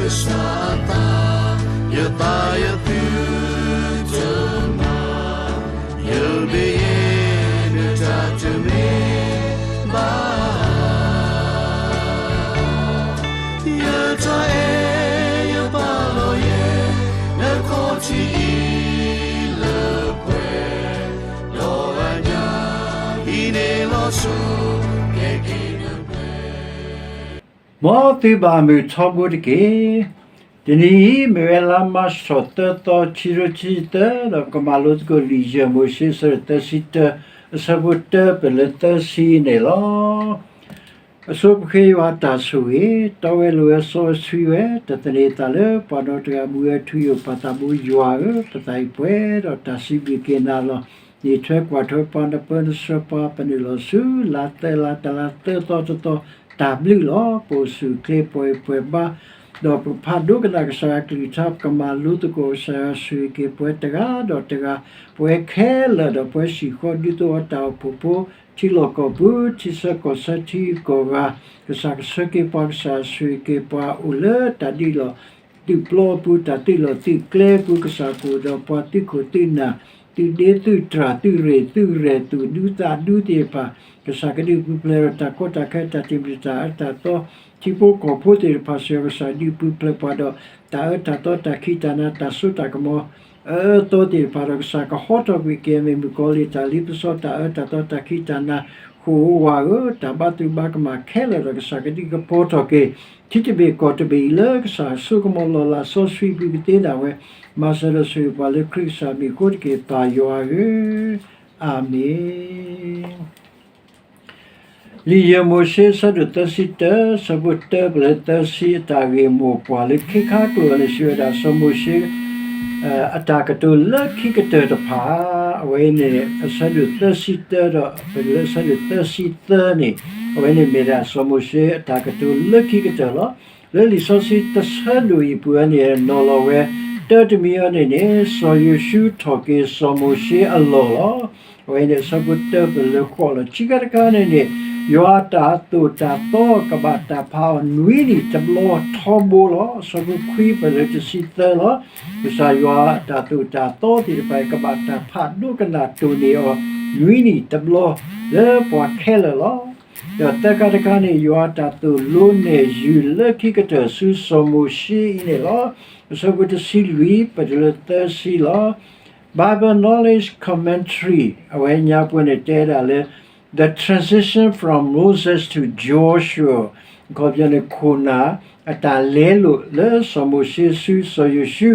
ကစၢ်အသး, ယသးယသုတမၤ, ယမ့ၢ်ယဲ နတၢ်တမ့ၢ်ဘၣ်. ယတၢ်အဲၣ်ယပာ်လီၤယဲ နခီၣ်ထံးအံၤလၢပှဲၤ, ဒီးအညၣ်အံၤန့ၣ်လီၤဆီ ကဲက့ၤလၢပှဲၤ မ်သုဘၣ်မုာ်ထီဘိတက့ၢ်. တနံၤအံၤ မ့ၢ်ဝဲလါမၢ်ၡးထီၣ်သၢသီ ခံကထိခံဆံသၢ ဒီးပကမၤလိသကိးလံာ်ယဲၢ်မိၤၡ့ အဆၢဒိၣ်သၢဆံတၢ, အဆၢဖိတၢပၢၢ်လၢသၢဆံန့ၣ်လီၤ. အဆိပဃ့ယွၤအတၢ်ဆိၣ်ဂ့ၤ, တီဝဲလိၤဝဲစီဆှံဝဲ, တသန့ၤသးလၢပှၤနီတဂၤ မူဝဲထူယိာ် ပၢ်သးဘိယွၤဧၢ, ပသးအံၤပှဲၤဒီးတၢ်စံးဘျုးက့ၤနၤလီၤ. န့ၢ်ထွဲကွၢ်ထွဲပှၤ နပၢနဆှၢပှၤ ပနုာ်လီၤဆူ လါသၢလါ တလါသၢသီတသီ တၢ်ဘျုးလီၤ. ပအိၣ်ဆူၣ်အိၣ်ချ့ ပှဲၤဂံၢ်ပှဲၤဘါ ဒီးပကဖးဒိကနၣ်ကစၢ်ယွၤကလုၢ်ကထါ ပကမၤလိသကိး ကစၢ်ယွၤဆိၣ်ဂ့ၤက့ၤပှၤတဂၤဒီးတဂၤ, ပှၤခဲလၢာ်ဒီးပှၤဟံၣ်ဃီ ဒူသဝီတၢ်အိၣ်ဖှိၣ်ဖိ ထံလီၢ်ကီၢ်ပူၤ ထံဆၢကီၢ်ဆၢ ထံဂုၤကီၢ်ဂၤ, ကစၢ်ကဆှၢက့ၤပှၤ ကစၢ်ဆိၣ်ဂ့ၤက့ၤပှၤ အိၣ်လၢတၢ်ဒ်လီၢ် သုးပျီပူၤ တၢ်သုးလီၢ်သုးကျဲပူၤ ကစၢ်ကအိၣ်ဒီးပှၤ သုးခိၣ်သုးနၢ် သုးဒ့သုးတြၢ် သုးရ့ၣ်သုးရဲၣ် သူၣ်ဒူသးဒူသ့ၣ်တဖၣ် ကစၢ်ကဒုးပူၤဖျဲးဒီးတၢ်ကီတၢ်ခဲ တၢ်တံာ်မုၢ်တၢ်အၢတၢ်သီ ထံဖိကီၢ်ဖိသ့ၣ်တဖၣ် စံးကစၢ်ဒုးပူၤဖျဲးပှၤဒီး တၢ်အၢတၢ်သီ တၢ်ခံးတၢ်နၤ တၢ်စိတၢ်ကမီၤ အၢအၢသီသ့ၣ်တဖၣ်ဒီး ကစၢ်ကဟီထီၣ်ကွံာ်က့ၤ မ့ၢ်မုၣ်ကီၤလံၢ် တၢ်လ့ပစီ တၢ်အၢတၢ်သီ တၢ်ခံးတၢ်နၤ ဃိာ်ဝါဧၢ, တၢ်ဘါထုကဖၣ်ကမၣ်ခဲလၢာ်ဒီး ကစၢ်ကဒုးကဖီထီၣ်က့ၤ ထံတဘ့ၣ်ကီၢ်တဘ့ၣ်အံၤ လၢကစၢ်အစိကမီၤလီၢ်လၤစီဆှံပူၤကသ့ဒၣ်ဝဲ, မၤစၢၤဒီးဆိၣ်ဂ့ၤပှၤလၢခရံာ်ကစၢ်မံၤအဃိတက့ၢ် ပၢ်ယွၤဧၢ, အၤမ့ၣ်. လံာ်ယဲၢ်မိၤၡ့ အဆၢဒိၣ်သၢဆံတၢ, အဆၢဖိတၢပၢၢ်လၢသၢဆံ အတၢ်ဂ့ၢ်မိၢ်ပှၢ်လၢခံခါကျိၤန့ၣ် စံးဝဲဒၣ် စီၤမိၤၡ့ အတၢ်ကတိၤလၢခံကတၢၢ်တဖၣ်, အဝဲန့ၣ် အဆၢဒိၣ်သၢဆံတၢဒီး ပလၢအဆၢဒိၣ်သၢဆံသၢန့ၣ်, အဝဲန့ၣ်မ့ၢ်ဒၣ်စီၤမိၤၡ့အတၢ်ကတိၤလၢခံကတၢၢ်လီၤ. လၢလံာ်စီဆှံတဆၢဒိၣ်အံၤပူၤန့ၣ် နီၤလီၤဝဲ တၢတမံၤအံၤန့ၣ်န့ၣ် စီၤယိၤၡူထီၣ်က့ၤစီၤမိၤၡ့အလီၢ်လီၤ. အဝဲန့ၣ်အဆၢဖိတၢပၢၢ်လၢဃိးလီၤ. ခံခါတခါန့ၣ်န့ၣ် ယွၤအတၢ်သိၣ်တၢ်သီ ကဘၣ်တၢ်ဖးအီၤနွံနံၣ်တဘျီထီဘိလီၤ. အဆၢဖိခွံပၢၢ်လၢတဆံသၢလီၤ. ကစၢ်ယွၤအတၢ်သိၣ်တၢ်သီသ့ၣ်တဖၣ် ကဘၣ်တၢ်ဖးဒိကနၣ်တိၢ်န့ၢ်အီၤ နွံနံၣ်တဘျီ လၢပှၤခဲလၢာ်လီၤ. ဒီးသၢခါတခါန့ၣ် ယွၤအတၢ်သိၣ်လိနဲၣ်ယုာ်လၢခံကတၢၢ်ဆူစီၤမိၤၡ့အံၤန့ၣ်လီၤ. အဆၢဖိတဆံလွံၢ် ပတုၤလၢသၢဆံလီၤ. Bible Knowledge Commentary အဝဲညါပှဲၤန့ၣ်တဲဒၣ်လၢ The transition from Moses to Joshua အခီပညီန့ၣ် ခိၣ်နၢ်အတၢ်လဲလိာ်လၢစီၤမိၤၡ့ဆူစီၤယိၤၡူ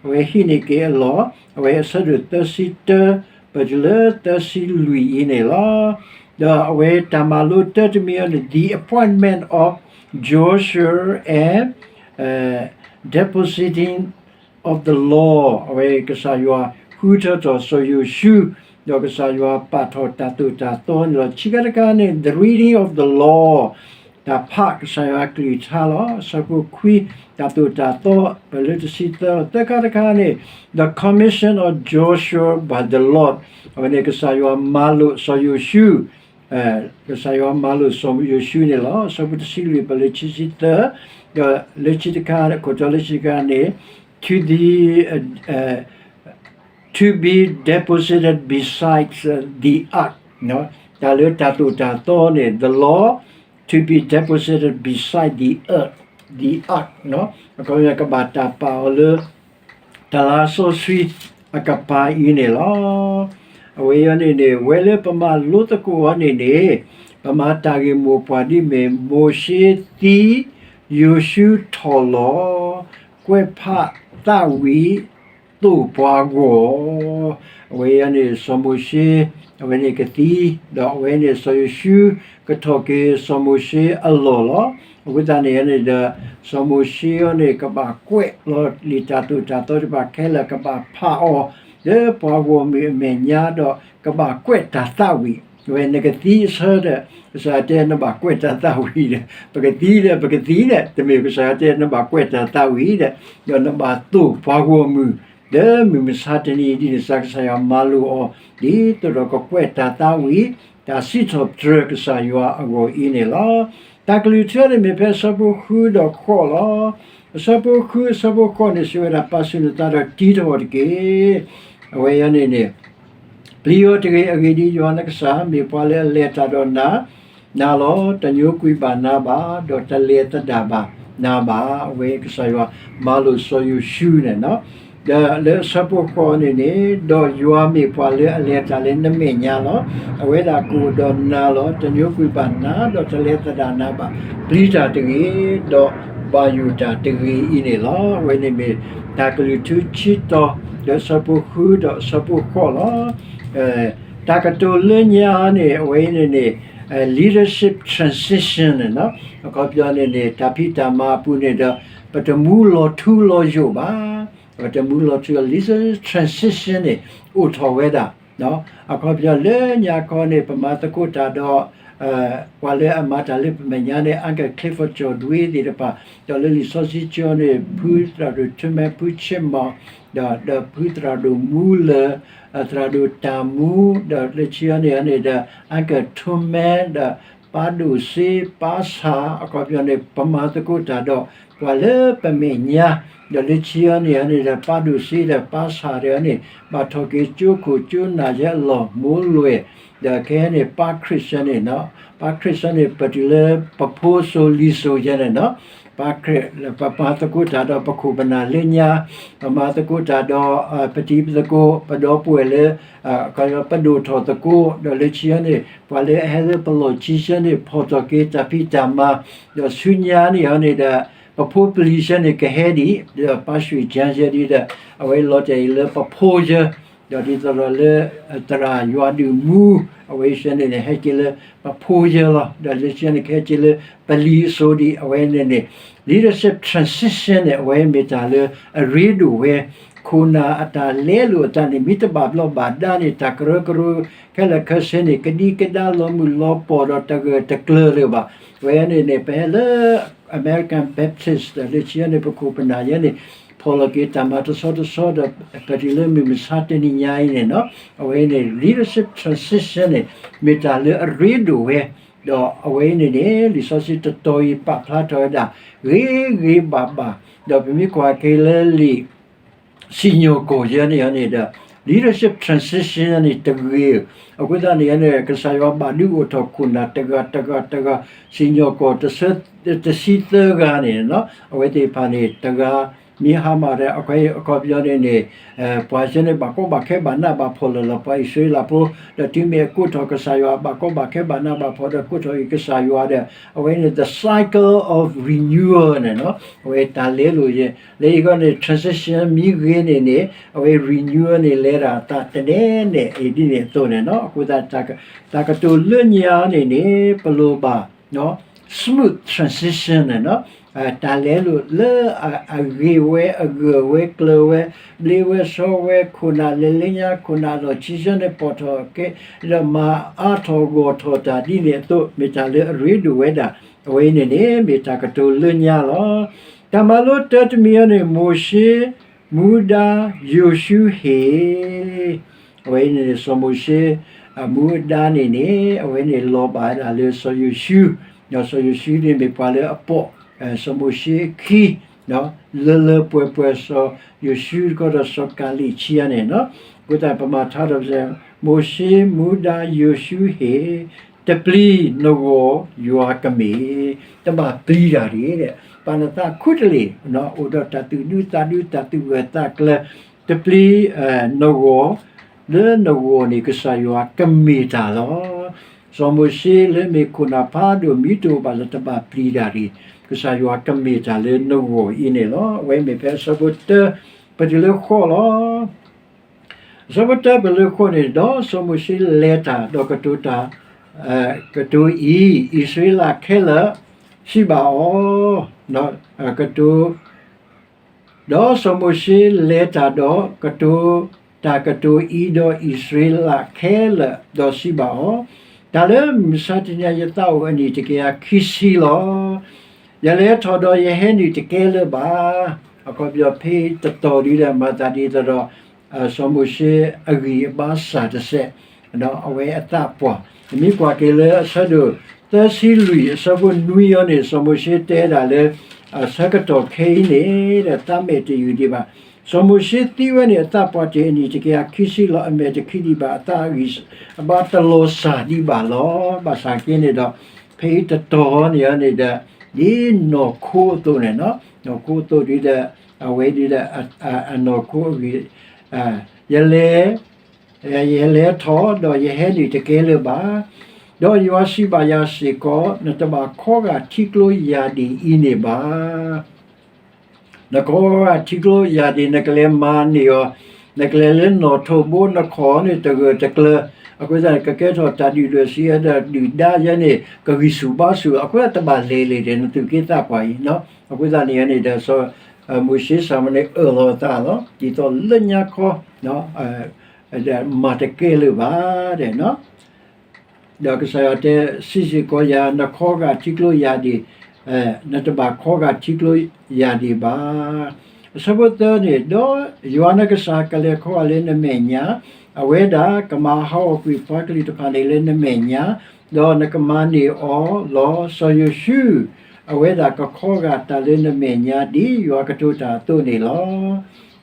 အဝဲဟံးန့ၢ်က့ၤအလီၢ် အဝဲအဆၢဒိၣ်သၢဆံတၢ ပတုၤလၢသၢဆံလွံၢ်အံၤန့ၣ်လီၤ. ဒီးအဝဲတၢ်မၤလိတၢတမံၤအံၤန့ၣ် The appointment of Joshua and depositing of the law အဝဲကစၢ်ယွၤဃုထၢထီၣ်စီၤယိၤၡူ ဒီးကစၢ်ယွၤပာ်ထီၣ်တၢ်သိၣ်တၢ်သီန့ၣ်လီၤ. ခံခါတခါန့ၣ် the reading of the law တၢ်ဖးကစၢ်ယွၤကလုၢ်ကထါလီၤ. အဆၢဖိခွံ တၢ်သိၣ်တၢ်သီ ပလၢတဆံသၢ သၢခါတခါန့ၣ် the commission of Joshua by the Lord အဝဲန့ၣ်ကစၢ်ယွၤမၤလိာ်စီၤယိၤၡူ ကစၢ်ယွၤမၤလိာ်စီၤယိၤၡူန့ၣ်လီၤ. အဆၢဖိတဆံလွံၢ် ပလၢခံဆံသၢ ဒီးလၢခံတခါ ခိၣ်တီလၢခံတခါန့ၣ် to the to be deposited beside the ark တၢ်လၢတၢ်သိၣ်တၢ်သီန့ၣ် the law to be deposited beside the ark, the ark အခီပညီကဘၣ်တၢ်ပာ်အီၤလၢ တၢ်လၤစီဆှံအကပၤအံၤန့ၣ်လီၤ. အဝဲအံၤန့ၣ်န့ၣ် ဝဲလၢပမၤလိသကိးအီၤန့ၣ်န့ၣ် ပမၤတၢ်ဂ့ၢ်မိၢ်ပှၢ်ဒ်မ့ၢ် မိၤၡ့သံ, ယိၤၡူထီၣ်လီၤ, ကွဲးဖးသးဝံၣ်, သိၣ်ပှၤဂီၢ် အဝဲအံၤန့ၣ် စီၤမိၤၡ့ အဝဲန့ၣ်ကသံ, ဒီးအဝဲန့ၣ်စီၤယိၤၡူ ကထီၣ်က့ၤစီၤမိၤၡ့အလီၢ်လီၤ. အဃိသတးန့ၣ်န့ၣ်ဒီး စီၤမိၤၡ့အံၤန့ၣ် ကဘၣ်ကွဲးလီၤလံာ်တၢ်သိၣ်တၢ်သီတဖၣ်ခဲလၢာ် ကဘၣ်ဖးအီၤ လၢပှၤဂီၢ်မုၢ်အမဲာ်ညါဒီး ကဘၣ်ကွဲးတၢ်သးဝံၣ်, အဝဲနကသံအဆၢဒီး ကစၢ်ယွၤတဲနဘၣ်ကွဲးတၢ်သးဝံၣ်ဒီး ပကသံဒီး ပကသံဒီး တမ့ၢ်ကစၢ်ယွၤတဲနဘၣ်ကွဲးတၢ်သးဝံၣ်ဒီး ဒီးနဘၣ်သိၣ်ပှၤဂီၢ်မုၢ် လၢမုၢ်မဆါတနံၤဒ်န့ၣ် ကစၢ်ယွၤမၤလိာ်အီၤ ဒ်သိးဒီးကကွဲးတၢ်သးဝံၣ် တၢ်စံးထီၣ်ပတြၢၤကစၢ်ယွၤအဂီၢ်အံၤန့ၣ်လီၤ. တၢ်ကလုၢ်ထူန့ၣ်မ့ၢ်ဖဲအဆၢဖိဃုဒီးဃိးလီၤ. အဆၢဖိဃု အဆၢဖိဃိးန့ၣ် စံးဝဲဒၣ် ပာ်ဆူၣ်နသးဒီးတံထီၣ်တက့ၢ်. အဝဲအံၤန့ၣ်န့ၣ် ပျံၤအီၤတဂ့ၤ, အဂ့ၢ်ဒ်အံၤ, ယွၤနကစၢ်မ့ၢ်ပှၤလၢအလဲၤတၢ်ဒီးနၤ, နၤလီၤ. တညိကွံာ်ဘၣ်နၤဘၣ်, ဒီးတလဲၤသဒၣ်ဘၣ်နၤဘၣ်. အဝဲကစၢ်ယွၤမၤလိာ်စီၤယိၤၡူန့ၣ်, ဒီးလၢအဆၢဖိဃိးန့ၣ်န့ၣ်, ဒီးယွၤမ့ၢ်ပှၤလၢအလဲၤတၢ်လၢနမဲာ်ညါလီၤ. အဝဲဒၣ်ကအိၣ်ဒီးနၤလီၤ. တညိကွံာ်ဘၣ်နၤ, ဒီးတလဲၤသဒၣ်နၤဘၣ်. ပျံၤတၢ်တဂ့ၤ, ဒီးဘၣ်ယိၣ်တၢ်တဂ့ၤအံၤန့ၣ်လီၤ. အဝဲန့ၣ်မ့ၢ်တၢ်ကလုၢ်ထူဆံတီၤ, ဒီးအဆၢဖိဃုဒီးအဆၢဖိဃိးလီၤ. တၢ်ကတိၤလၢညါန့ၣ် အဝဲအံၤန့ၣ်န့ၣ် leadership transition န့ၣ်, အခီပညီန့ၣ်န့ၣ် တၢ်ဖံးတၢ်မၤအပူၤန့ၣ်ဒီး ပတမူလီၤထူလီၤယိာ်ဘၣ်. ပတမူလီၤထူလီၤ, leadership transition န့ၣ် အိၣ်ထီၣ်ဝဲဒၣ် အခီပညီလၢညါခီန့ၣ် ပမၤသကိးတၢ်ဒီး ပှၤလၢအမၤတၢ်လၢပမဲာ်ညါန့ၣ် Uncle Clifford ကၠီၣ်ဒွ့သ့ၣ်တဖၣ်, ဒီးလၢလံာ်စီဆှံကၠိန့ၣ် ဖုသရၣ်ဒိၣ်ထူမဲ ဖုဆ့မီၣ်, ဒီး ဒီးဖုသရၣ်ဒိၣ်မူလၢ သရၣ်ဒိၣ်တၢ်မူ, ဒီးလၢခံအံၤန့ၣ်န့ၣ်ဒီး Uncle ထူမဲ ဒီးပၢ်ဒိၣ်စ့ ပၢ်ဆၣ်, အခီပညီန့ၣ် ပမၤသကိးတၢ်ဒီး ပှၤလၢပမဲာ်ညါ, ဒီးလၢခံအံၤန့ၣ်န့ၣ်ဒီး ပၢ်ဒိၣ်စ့ဒီးပၢ်ဆၣ်ဒီးန့ၣ် ဘၣ်ထီၣ်က့ၤကၠိခိၣ်ကၠိနၢ်ယဲအလီၢ်မိၢ်လွဲၢ်, ဒီးခဲအံၤန့ၣ် ပၢ်ခရံာ်စၢန့ၣ်, ပၢ်ခရံာ်စၢန့ၣ် ပတုၤလၢပဖိစိၤလံၤစိၤယဲန့ၣ်, ပၢ်ခရံာ် ပမၤသကိးတၢ်ဒီးပခိၣ်ပနၢ်လၢညါ, ပမၤသကိးတၢ်ဒီး ပတံၤပသကိး ပဒီပုၢ်ဝဲၢ်လၢ ပဒိၣ်ထီၣ်သကိး, ဒီးလၢခံအံၤန့ၣ် ပှၤလၢအဟဲလၢပလီၢ်ခံစၢန့ၣ် ဖီၣ်ထီၣ်က့ၤတၢ်ဖံးတၢ်မၤ, ဒီးဆူညါန့ၣ်အံၤန့ၣ်ဒီး ပဖိပလံၤစၢန့ၣ်ကဟဲဒံး, ဒီးပၢ်ရွှ့ၣ်ကၠါစၢဒ်ဒီး အဝဲလီၤတံၢ်အံၤလၢပဖိယၢ, ဒီးဒ်သိးဒီးလၢ သရၣ်ယွၤဒုးမူ အဝဲစၢန့ၣ်န့ၣ် ဟဲက့ၤလၢပဖိယၢလီၤ. ဒီးလၢခံအံၤန့ၣ်ကဟဲက့ၤလၢပလံၤအစိၤဒံး အဝဲန့ၣ်န့ၣ် leadership transition န့ၣ် အဝဲမ့ၢ်တၢ်လၢအရ့ဒိၣ်ဝဲ, ခိၣ်နၢ်အတၢ်လဲလိာ်အသးန့ၣ် မ့ၢ်တဘၣ်ဘျီးဘၣ်ဒါန့ၣ် တၢ်ကရၢကရိခဲလၢာ်ခဲဆ့န့ၣ် ကဒံကဒါလီၤမုၢ်လီၤပီၢ်ဒီးတဂၢၢ်တကျၢၤလၢၤဘၣ်. အဝဲန့ၣ်န့ၣ် ပဟဲလၢ American Baptist ဒီးလၢခံအံၤန့ၣ် ပခိၣ်ပနၢ်ယဲန့ၣ် ဖီၣ်လီၤက့ၤတၢ်မၤတဆီတဆီဒီး ပတုၤလၢမုၢ်မဆါတနံၤညါအံၤန့ၣ်, အဝဲန့ၣ် leadership transition န့ၣ် မ့ၢ်တၢ်လၢအရ့ဒိၣ်ဝဲ, ဒီးအဝဲအံၤန့ၣ်န့ၣ် လံာ်စီဆှံတတီၤအံၤပာ်ဖျါထီၣ်ဝဲဒၣ် ဂ့ၤဂ့ၤဘၣ်ဘၣ်, ဒီးပမ့ၢ်ကွၢ်က့ၤလၢလံာ် စံၣ်ညီၣ်ကွီၢ်ယဲန့ၣ်န့ၣ်ဒီး leadership transition န့ၣ်တဂ့ၤ, အဃိသတးန့ၣ်န့ၣ် ကစၢ်ယွၤဘၣ်ဒုးအိၣ်ထီၣ်ခိၣ်နၢ်တဂၤတဂၤတဂၤ စံၣ်ညီၣ်ကွီၢ်တဆံသၢဂၤန့ၣ်, အဝဲသ့ၣ်တဖၣ်န့ၣ် တဂၤ မ့ၢ်ဟါမၢ်ဒီး အခီပညီန့ၣ်န့ၣ် ပှၤစၢန့ၣ် ဘၣ်ကီဘၣ်ခဲဘၣ်နးဘၣ်ဖှီၣ်လၢ်လၢ် ပှၤအံၣ်စရ့လးဖိ, ဒီးတုၤမ့ၢ်အကိးထီၣ်ကစၢ်ယွၤ ဘၣ်ကီဘၣ်ခဲဘၣ်နးဘၣ်ဖှီၣ်ဒီးကိးထီၣ်က့ၤကစၢ်ယွၤဒီး အဝဲန့ၣ် the cycle of renewal န့ၣ်, အဝဲတၢ်လဲလိာ်ယဲ လၢအံၤဃီန့ၣ် transition မ့ၢ်ဂ့ၤန့ၣ်န့ၣ် အဝဲ renewal န့ၣ် လဲၤဒၣ်တၢ်တနဲၣ်နဲၣ်အံၤဒ်န့ၣ်အသိးန့ၣ်, အဃိသတး တၢ်ကတိၤလၢညါန့ၣ်န့ၣ် ပလိၣ်ဘၣ် smooth transition န့ၣ်, တၢ်လဲလိာ်လၢအဂ့ၤဝဲ အဂၢၢ်ဝဲ ကျၢၤဝဲ ဘျ့ဝဲဆှီဝဲ ခိၣ်နၢ်လၢလၢညါ ခိၣ်နၢ်လီၢ်ခံစၢန့ၣ် ပိာ်ထီၣ်ကဲ ဒီးမၤအါထီၣ်ဂီၢ်ထီၣ်တၢ်ဒ်န့ၣ်အသိး မ့ၢ်တၢ်လၢအရ့ဒိၣ်ဝဲဒၣ်, အဝဲအံၤန့ၣ်န့ၣ် မ့ၢ်တၢ်ကတိၤလၢညါလီၤ. တၢ်မၤလိတၢတမံၤအံၤန့ၣ် မိၤၡ့ မူဒါ ယိၤၡူ ဟ့ၣ် အဝဲအံၤန့ၣ် စီၤမိၤၡ့ အမူအဒါန့ၣ်န့ၣ် အဝဲန့ၣ်လီၤဘၣ်ဝဲဒၣ်လၢစီၤယိၤၡူ, ဒီးစီၤယိၤၡူန့ၣ်မ့ၢ်ပှၤလၢအပိာ် စီၤမိၤၡ့အခံ, လၢလၢပှဲၤပှဲၤစီၤယိၤၡူတခီဒီးစီၤကၤလံၣ်ခံဂၤန့ၣ်, အဃိသတးပမၤထါဒီး မိၤၡ့ မူဒါ ယိၤၡူ ဟ့ၣ် တပျံၤနဂီၢ် ယွၤကမ့ၢ်, တဘၣ်ပျံၤတၢ်တဂ့ၤ, ပာ်နသးခူတလ့ၢ်, အိၣ်ဒီးတၢ်သူၣ်ဒူသးဒူ တၢ်သူၣ်ဂၢၢ်သးကျၢၤ, တပျံၤနဂီၢ်, လၢနဂီၢ်န့ၣ် ကစၢ်ယွၤကမ့ၢ်တၢ်လီၤ. စီၤမိၤၡ့လၢမ့ၢ်ခိၣ်နၢ်ဖးဒိၣ် မ့ၢ်တအိၣ်ဘၣ်လၢတဘၣ်ပျံၤတၢ်တဂ့ၤ, ကစၢ်ယွၤကမ့ၢ်တၢ်လၢနဂီၢ်အံၤန့ၣ်လီၤ. အဝဲမ့ၢ်ဖဲအဆၢဖိတၢ ပတုၤလၢဃိးလီၤ. အဆၢဖိတၢပတုၤလၢဃိးန့ၣ်, ဒီးစီၤမိၤၡ့လဲၤတၢ်ဒီးကတိၤတၢ်, ကတိၤအံၤ, အံၣ်စရ့လးခဲလၢာ်စံးဘၣ်အီၤ, ကတိၤ, ဒီးစီၤမိၤၡ့လဲၤတၢ်ဒီးကတိၤတၢ်ကတိၤအံၤ ဒီးအံၣ်စရ့လးခဲလၢာ်ဒီးစံးဘၣ်အီၤ, တၢ်လၢမုၢ်မဆါတနံၤညါ ယသးအိၣ်အနံၣ်တကယၤခံဆံလီၤ. ယလဲၤထီၣ်ဒီးယဟဲနုာ်တကဲလၢၤဘၣ်. အခီပညီဖဲတတီၤဒ်လဲၣ် မၤသးဒ်သိးဒီး စီၤမိၤၡ့အဂံၢ်အဘါစၢ်တစဲး, အဝဲအသးပှၢ်, ပမ့ၢ်ကွၢ်က့ၤလၢအဆၢဒိၣ်သၢဆံလွံၢ် အဆၢဖိနွံအံၤန့ၣ် စီၤမိၤၡ့တဲဒၣ်လၢ အဆၢကတီၢ်ခဲအံၤန့ၣ်ဒီး သးမဲာ်တယုၢ်ဒံးဘၣ်. စီၤမိၤၡ့သံဝဲန့ၣ် အသးပှၢ်တ့ၢ်အနံၣ်တကယၤခံဆံလီၤ. အမဲာ်တခံဒံးဘၣ်, အသးအဂံၢ်ဘါတလီၤစၢ်ဒံးဘၣ်လီၤ. ဘၣ်ဆၣ်က့န့ၣ်ဒီး ဖဲအံၤတတီၤန့ၣ်န့ၣ်ဒီး ဒ်နီၢ်ခိအသိးန့ၣ်, နီၢ်ခိအသိးဒ်ဒီး အဝဲဒ်ဒီး အနီၢ်ခိအဂံၢ် ယလဲၤ ယလဲၤထီၣ်ဒီးယဟဲန့ၣ်တကဲလၢၤဘၣ်. ဒီးယွၤစံးဘၣ်ယၤစ့ၢ်ကီး, နတဘၣ်ခီဂာ်ထံကျိယၢ်ဒံၣ်အံၤန့ၣ်ဘၣ်. နခီဂာ်ထံကျိယၢ်ဒံၣ် နကလဲၤမၤန့ၢ်အီၤ, နကလဲၤလၢနီၣ်ထိးဘိ နခီၣ်န့ၣ်တဂၢၢ်တကျၢၤ, အဃိသတးန့ၣ် ကကဲထီၣ်တၢ်ဒုၣ်ဒွဲၣ်စံးဒီးဒုၣ်ဒါယဲန့ၣ် ကဂံၢ်ဆူၣ်ဘါဆူၣ် အဃိသတးတဘၣ်လဲၤလၢၤဒီး နသူၣ်က့သးပှၢ်အံၤ, အဃိသတးန့ၣ်န့ၣ်ဒီး စီၤမိၤၡ့ဆၣ်မန့ၣ်အၢၣ်လီၤအသးလီၤ. ဒ်သိးလၢညါခီ မၤတကဲလၢၤဘၣ်ဒီး ဒီးကစၢ်ယွၤတဲ စံးစ့ၢ်ကီးယၤ နခီဂာ်ထံကျိယၢ်ဒံၣ်, နတဘၣ်ခီဂာ်ထံကျိယၢ်ဒံၣ်ဘၣ်. အဆၢဖိသၢန့ၣ်, ဒီးယွၤနကစၢ်ကလဲၤခီဂာ်လၢနမဲာ်ညါ, အဝဲဒၣ်ကမၤဟးဂီၤကွံာ်ပှၤကလုာ်တဖၣ်န့ၣ်လၢနမဲာ်ညါ, ဒီးနကမၤန့ၢ်အီၤလီၤ. စီၤယိၤၡူ အဝဲဒၣ်ကခီဂာ်တၢ်လၢနမဲာ်ညါ ဒ်ယွၤကတိၤတၢ်အသိးန့ၣ်လီၤ.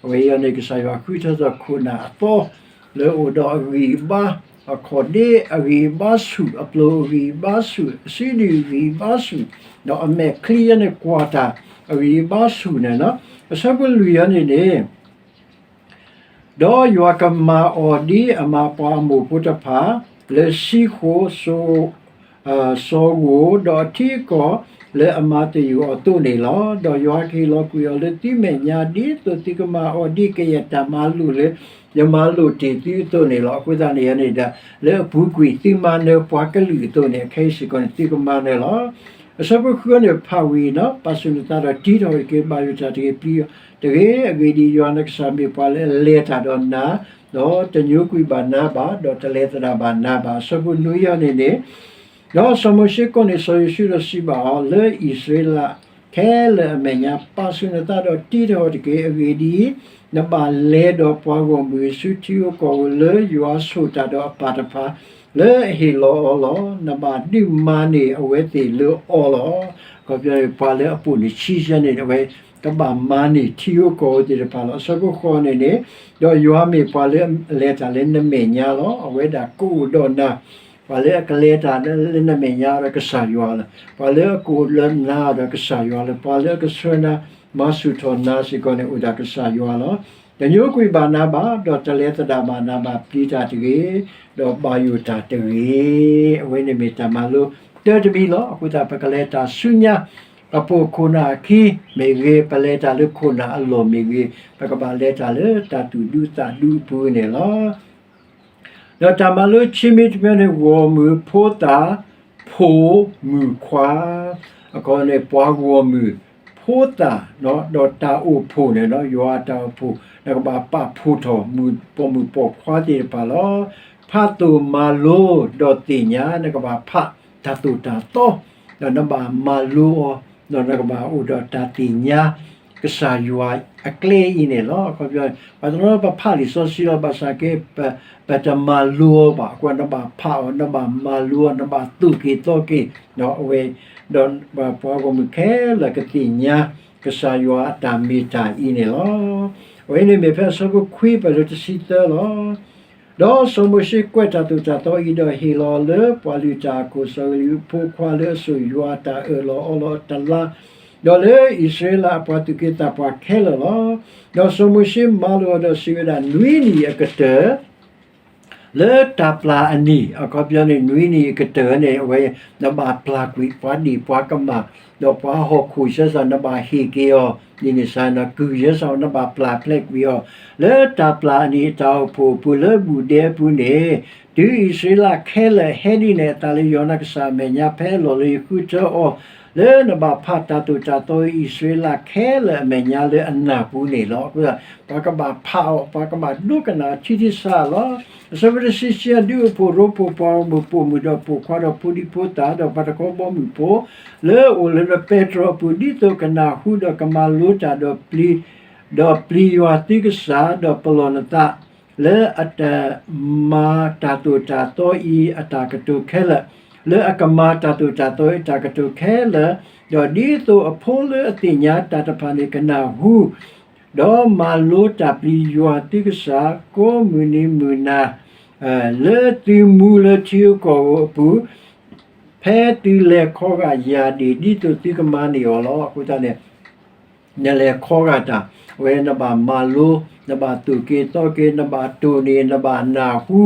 အဝဲအံၤန့ၣ် ကစၢ်ယွၤဃုထၢထီၣ်ခိၣ်နၢ်အသီ လၢအိၣ်ဒီးအဂံၢ်အဘါ, အခီၣ်ဒ့အဂံၢ်အဘါဆူၣ်, အပျိၢ်အဂံၢ်အဘါဆူၣ်, အစုဒုၣ်အဂံၢ်အဘါဆူၣ်, ဒီးအမဲာ်ချံယဲန့ၣ်ကွၢ်တၢ်အဂံၢ်အဘါဆူၣ်န့ၣ်လီၤ. အဆၢဖိလွံၢ်အံၤန့ၣ်န့ၣ် ဒီးယွၤကမၤအီၤဒ်အမၤပှၤအမိၢ်ဖိတဖၣ် လၢစံဃိၣ်, စီၤဂိၢ်, ဒီးအထံအကီၢ်လၢအမၤသယုၢ်အီၤအသိးန့ၣ်လီၤ. ဒီးယွၤကဟ့ၣ်လီၤကွံာ်အီၤလၢသုမဲာ်ညါ ဒ်သိးသုကမၤအီၤဒ်ကယဲၢ်တၢ်မၤလိာ်လၢ ယမၤလိာ်တ့ၢ်သုအသိးန့ၣ်လီၤ. အဃိသတးန့ၣ်န့ၣ်ဒီး လၢအပူၤကွံာ်သုမၤနၢၤပှၤကလုာ်အသိးန့ၣ် အခဲအံၤစ့ၢ်ကီးန့ၣ် သုကမၤနၢၤလီၤ. အဆၢဖိဃုန့ၣ် ဖးဝံၤန့ၣ် ပာ်ဆူၣ်နသးဒီးတံထီၣ်တက့ၢ်, ဘၣ်ယိၣ်တၢ်တဂ့ၤ, ပျံၤတၢ်တဂ့ၤ. အဂ့ၢ်ဒ်အံၤ, ယွၤနကစၢ်မ့ၢ်ပှၤလၢအလဲၤတၢ်ဒီးနၤ, ဒီးတညိကွံာ်ဘၣ်နၤဘၣ်, ဒီးတလဲၤသဒၣ်ဘၣ်နၤဘၣ်. အဆၢဖိနွံအံၤန့ၣ်န့ၣ် ဒီးစီၤမိၤၡ့ကိးန့ၢ်စီၤယိၤၡူဒီးစံးဘၣ်အီၤ, လၢအံၣ်စရ့လးခဲလၢာ်အမဲာ်ညါ ပာ်ဆူၣ်နသးဒီးတံထီၣ်တက့ၢ်. အဂ့ၢ်ဒ်အံၤ, နဘၣ်လဲၤဒီးပှၤဂီၢ်မုၢ်အစုထံဧိၤကီၢ်ဧိၤလၢယွၤဆိၣ်တၢ်ဒီးအပၢ်တဖၣ် လၢအဟ့ၣ်လီၤအီၤလီၤ. နဘၣ်ဒုးမၤန့ၢ်အဝဲသ့ၣ်လၢအီၤလီၤ. အခီပညီန့ၣ် ပှၤလၢအပိာ်န့ၢ်ဆံးယဲန့ၣ် အဝဲကဘၣ်မၤန့ၢ်ထံဧိၤကီၢ်ဧိၤသ့ၣ်တဖၣ်လီၤ. အဆၢဖိဃိးန့ၣ်န့ၣ်, ဒီးယွၤမ့ၢ်ပှၤလၢအလဲၤတၢ်လၢနမဲာ်ညါလီၤ. အဝဲဒၣ်ကအိၣ်ဒီးနၤ ပှၤလၢအကလဲၤတၢ်လၢနမဲာ်ညါဒီးကစၢ်ယွၤလီၤ. ပှၤလၢအကအိၣ်လၢနၤဒီးကစၢ်ယွၤလီၤ. ပှၤလၢအကဆှၢနၤ မၤဆူၣ်ထီၣ်နၤစ့ၢ်ကီးန့ၣ် အိၣ်ဒၣ်ကစၢ်ယွၤလီၤ. တညိကွံာ်ဘၣ်နၤဘၣ်, ဒီးတလဲၤသဒၣ်ဘၣ်နၤဘၣ်. ပျံၤတၢ်တဂ့ၤ, ဒီးဘၣ်ယိၣ်တၢ်တဂ့ၤ. အဝဲန့ၣ်မ့ၢ်တၢ်မၤလိတၢ်တမံၤလီၤ. အဃိသတး ပကလဲၤတၢ်ဆူညါ ပပိာ်ခိၣ်နၢ်အခံမ့ၢ်ဂ့ၤ, ပလဲၤတၢ်လၢခိၣ်နၢ်အလီၢ်မ့ၢ်ဂ့ၤ, ပကဘၣ်လဲၤတၢ်လၢတၢ်သူၣ်ဒူသးဒူအပူၤန့ၣ်လီၤ. ဒီးတၢ်မၤလိခံမံၤတမံၤန့ၣ် ဂီၢ်မုၢ်ဖိသၣ် ဖိမုၣ်ခွါ, အခီပညီန့ၣ် ပှၤဂီၢ်မုၢ်ဖိသၣ် ဒီးတၢ်အိၣ်ဖှိၣ်န့ၣ် ယွၤအတၢ်အိၣ်ဖှိၣ် နကဘၣ်ပာ်ဖှိၣ်ထီၣ် ပိာ်မုၣ်ပိာ်ခွါသ့ၣ်တဖၣ်လီၤ. ဖးသိၣ်မၤလိဒီးသ့ၣ်ညါ, နကဘၣ်ဖးတၢ်သိၣ်တၢ်သီ ဒီးနဘၣ်မၤလိအီၤ, ဒီးနကဘၣ်အိၣ်ဒီးတၢ်သ့ၣ်ညါ ကစၢ်ယွၤအကျဲအံၤန့ၣ်လီၤ. အခီပညီ ပှၤတနီၤပဖးလံာ်စီဆှံလီၤ, ဘၣ်ဆၣ်က့ ပတမၤလိအီၤဘၣ်. အဃိနဘၣ်ဖးအီၤ, နဘၣ်မၤလိအီၤ, နဘၣ်သိၣ်က့ၤသီက့ၤ အဝဲ, ဒီးပှၤဂီၢ်မုၢ်ခဲလၢာ်ကသ့ၣ်ညါ ကစၢ်ယွၤအတၢ်မ့ၢ်တၢ်အံၤန့ၣ်လီၤ. အဝဲန့ၣ်မ့ၢ်ဖဲအဆၢဖိခွံ ပလၢတဆံသၢလီၤ. ဒီးစီၤမိၤၡ့ကွဲးတၢ်သိၣ်တၢ်သီအံၤ ဒီးဟ့ၣ်လီၤအီၤလၢပှၤလုၢ်တၢ်အခိၣ် စီၤဂလံၢ်အဖိခွါ လၢအစိာ်ယွၤအတၢ်အၢၣ်လီၤအီလီၤအတလါ, ဒီးလၢအံၣ်စရ့လးအပှၤသူၣ်က့သးပှၢ်ခဲလၢာ်လီၤ. ဒီးစီၤမိၤၡ့မၤလိာ်အီၤဒီးစံးဝဲဒၣ်, နွံနံၣ်အကတၢၢ် လၢတၢ်ပျၢ်အနံၣ်, အခီပညီန့ၣ် နွံနံၣ်အကတၢၢ်န့ၣ် အဝဲ နဘၣ်ပျၢ်ကွံာ်ပှၤဒ့ၣ်ပှၤကမၣ်, ဒီးပှၤဟီၣ်ခိၣ်စၢ်စၢ် နဘၣ်ဟ့ၣ်က့ၤအီၤ, ဒ်န့ၣ်စ့ၢ် နကုၢ်စၢ်စၢ် နဘၣ်ပျၢ်ဖျဲးကွံာ်အီၤ, လၢတၢ်ပျၢ်အနံၣ်အတၢ်အိၣ်ဖှိၣ်အပူၤ လၢဘူၣ်ဒဲအပူၤန့ၣ်, တုၤအံၣ်စရ့လးခဲလၢာ်ဟဲဒ်န့ၣ်အသးလၢယွၤနကစၢ်အမဲာ်ညါ ဖဲအလီၢ်လၢယဃုထၢအီၤ, လၢနဘၣ်ဖးတၢ်သိၣ်တၢ်သီ အံၣ်စရ့လးခဲလၢာ်အမဲာ်ညါလၢအနၢ်ပူၤန့ၣ်လီၤ. အဃိ ပှၤကဘၣ်ဖးအီၤ, ပှၤကဘၣ်ဒိကနၣ်ထံထံဆးဆးလီၤ. အဆၢဖိတဆံခံ ဒုးအိၣ်ဖှိၣ်ရိဖှိၣ် ပှၤဂီၢ်မုၢ်ပိာ်မုၣ်ဒီးပိာ်ခွါဒီးဖိဒံဖိသၣ် ဒီးပှၤတခီဘီမုၢ်ဖိ လၢအအိၣ်လၢပဲတြီအပူၤ ဒ်သိးကနၢ်ဟူဒီးကမၤလိတၢ် ဒီးပျံၤယွၤသုကစၢ် ဒီးပလီၢ်နသး လၢအတမၤတၢ်သိၣ်တၢ်သီအံၤအတၢ်ကတိၤခဲလၢာ်, လၢအကမၤတၢ်သိၣ်တၢ်သီအံၤအတၢ်ကတိၤခဲလၢာ်, ဒီးဒ်သိးအဖိလၢအသ့ၣ်ညါတၢ်တဖၣ်န့ၣ်ကနၢ်ဟူ, ဒီးမၤလိတၢ်ပျံၤယွၤသုကစၢ်ကိးမုၢ်နံၤမုၢ်နၤ လၢသုမူလၢထံဧိၤကီၢ်ဧိၤအပူၤ, ဖဲသုလဲၤခီဂာ်ယၢ်ဒၣ် ဒ်သိးသုကမၤန့ၢ်အီၤလီၤ. အဃိသတးန့ၣ် နလဲၤခီဂာ်တၢ်, အဝဲနဘၣ်မၤလိ, နဘၣ်သိၣ်က့ၤသီက့ၤ, နဘၣ်တိၢ်န့ၢ်, နဘၣ်နၢ်ဟူ,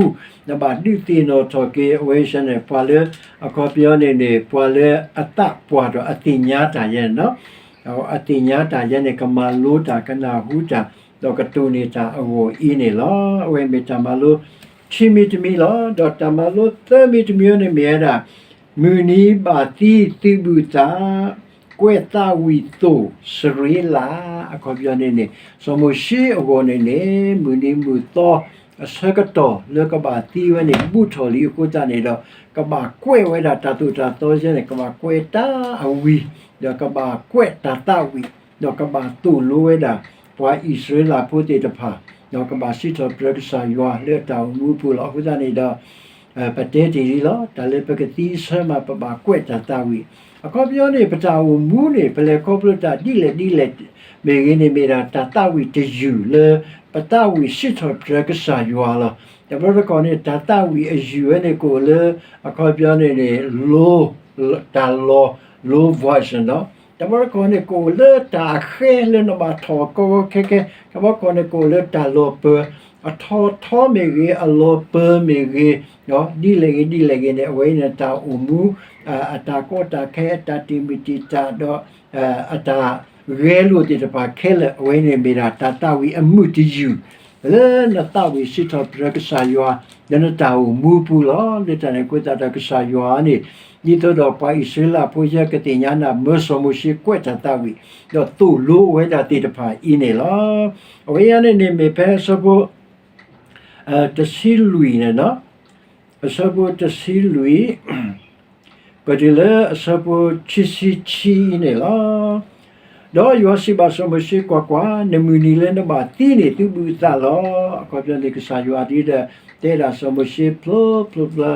နဘၣ်ဒုးသ့ၣ်နီၣ်ထီၣ်က့ၤ, အဝဲဆၢန့ၣ် ပှၤလၢအခီပညီန့ၣ်န့ၣ် ပှၤလၢအသးပှၢ်ဒီးအသ့ၣ်ညါတၢ်ယဲန့ၣ်လီၤ. အသ့ၣ်ညါတၢ်ယဲန့ၣ် ကမၤလိတၢ်, ကနၢ်ဟူတၢ်, ဒီးကတိၢ်န့ၢ်တၢ်အဂီၢ်အံၤန့ၣ်လီၤ. အဝဲမ့ၢ်တၢ်မၤလိခံမံၤတမံၤလီၤ. ဒီးတၢ်မၤလိသၢမံၤတမံၤန့ၣ်မ့ၢ်ဝဲဒၣ် မုၢ်နံၤဘၣ်သံသုးဘူးသး, ကွဲးသးဝံၣ်သိၣ်စရ့လး, အခီပညီန့ၣ်န့ၣ် စီၤမိၤၡ့အဂီၢ်န့ၣ်န့ၣ် မုၢ်နံၤမုၢ်သီအဆၢကတီၢ်လၢကဘၣ်သံဝဲန့ၣ် ဘူးထီၣ်လံအဃိသတးန့ၣ်ဒီး ကဘၣ်ကွဲးဝဲဒၣ်တၢ်သိၣ်တၢ်သီယဲန့ၣ် ကဘၣ်ကွဲးတၢ်အဝံၣ်, ဒီးကဘၣ်ကွဲးတၢ်သးဝံၣ်, ဒီးကဘၣ်သိၣ်လိဝဲဒၣ် ပှၤအံၣ်စရ့လးဖိသ့ၣ်တဖၣ်, ဒီးကဘၣ်စံးထီၣ်ပတြၢၤကစၢ်ယွၤလၢအတၢ်အိၣ်မူအပူၤလီၤ. အဃိသတးန့ၣ်ဒီး ပတဲတ့ၢ်လံလီၤ. တၢ်လၢပကသံအဆၢမး ပဘၣ်ကွဲးတၢ်သးဝံၣ်. အခီပညီန့ၣ် ပတၢ်အိၣ်မူန့ၣ် ပလဲၤခီဖျိတၢ်ဒ်လဲၣ်ဒ်လဲၣ်မ့ၢ်ဂ့ၤန့ၣ် မ့ၢ်ဒၣ်တၢ်သးဝံၣ်တယုၢ်လၢ ပသးဝံၣ်စံးထီၣ်ပတြၢၤကစၢ်ယွၤလီၤ. တဘျီတခီၣ်န့ၣ် တၢ်သးဝံၣ်အယုၢ်ဝဲန့ၣ် ကအိၣ်လၢ အခီပညီန့ၣ်န့ၣ် low, တၢ်လီၤ low voice န့ၣ်လီၤ. တဘျီတခီၣ်န့ၣ် ကအိၣ်လၢတၢ်အဃဲလၢနဘၣ်ထီၣ်ကီကီခဲခဲ, တဘျီတခီၣ်န့ၣ် ကအိၣ်လၢတၢ်လီၤပၢၤ, အထီထီမ့ၢ်ဂ့ၤ, အလီၤပၢၤမ့ၢ်ဂ့ၤ, ဒ်လဲၣ်ဂ့ၤဒ်လဲၣ်ဂ့ၤန့ၣ် အဝဲအံၤန့ၣ်တၢ်အိၣ်မူ အတၢ်ကီတၢ်ခဲ အတၢ်တံာ်မုၢ်တံာ်တာ်ဒီး အတၢ်ဂဲၤလိာ်သ့ၣ်တဖၣ်ခဲလၢာ် အဝဲန့ၣ်မ့ၢ်ဒၣ်တၢ်သးဝံၣ်အမုာ်တယုၢ် လၢနသးဝံၣ်စံးထီၣ်ပတြၢၤကစၢ်ယွၤ လၢနတၢ်အိၣ်မူအပူၤလီၤ. လၢတၢ်န့ၣ်အဃိသတးဒီးကစၢ်ယွၤန့ၣ် ဒ်သိးဒီးပှၤအံၣ်စရ့လးဖိယဲကသ့ၣ်ညါနၤ မၢစီၤမိၤၡ့ကွဲးတၢ်သးဝံၣ် ဒီးသိၣ်လိဝဲဒၣ်သ့ၣ်တဖၣ်အံၤန့ၣ်လီၤ. အဝဲအံၤန့ၣ်န့ၣ်မ့ၢ်ဖဲအဆၢဖိ တဆံလွံၢ်န့ၣ်လီၤ. အဆၢဖိတဆံလွံၢ် ပတုၤလၢအဆၢဖိခံဆံခံအံၤန့ၣ်လီၤ. ဒီးယွၤစံးဘၣ်စီၤမိၤၡ့, ကွၢ်ကွၢ်, နမုၢ်နံၤလၢနဘၣ်သံန့ၣ် သုဘူးသးလီၤ. အခီပညီန့ၣ် ကစၢ်ယွၤဒ်ဒီး တဲဒၣ်စီၤမိၤၡ့ဖျိဖျိဖျါ